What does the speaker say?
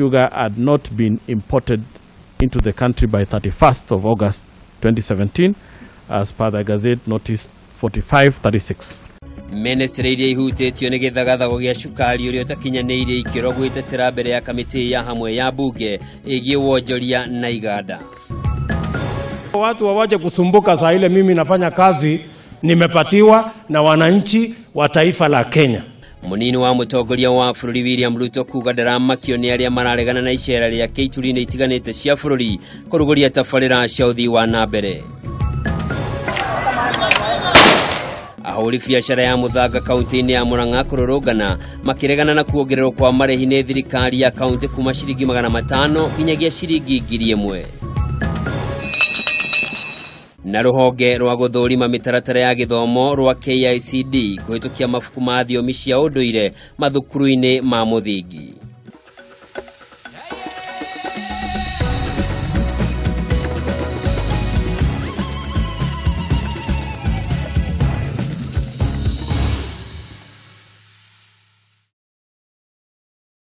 sugar had not been imported into the country by 31st of August 2017 as per the Gazette Notice 4536. Ministry iria ihutĩtio nĩ gĩthagathago gĩa cukari ũrĩa ũtakinyanĩirie ikĩro gwĩtetera mbere ya kamĩtĩ ya hamwe ya bunge ĩgiĩ wonjoria na iganda. Watu wawache kusumbuka saa ile mimi nafanya kazi nimepatiwa na wananchi wa taifa la Kenya. Munini wa mũtongoria wa bũrũri William Ruto kuga ndaramakio nĩ arĩa mararegana na icera rĩake ituri-inĩ itiganĩte cia bũrũri kũrugũria tabarĩra cia ũthii wa na mbere. Ahũri biacara ya Muthanga kaunti-inĩ ya Murang'a kũrũrũngana makĩregana na kuongererwo kwa marĩhi nĩ thirikari ya kaunti kuma ciringi 500 nginyagia ciringi 1000. Na rũhonge rwa gũthũrima mĩtaratara ya gĩthomo rwa KICD kũhĩtũkia mabuku ma thiomi cia ũndũire mathukuru-inĩ ma mũthingi.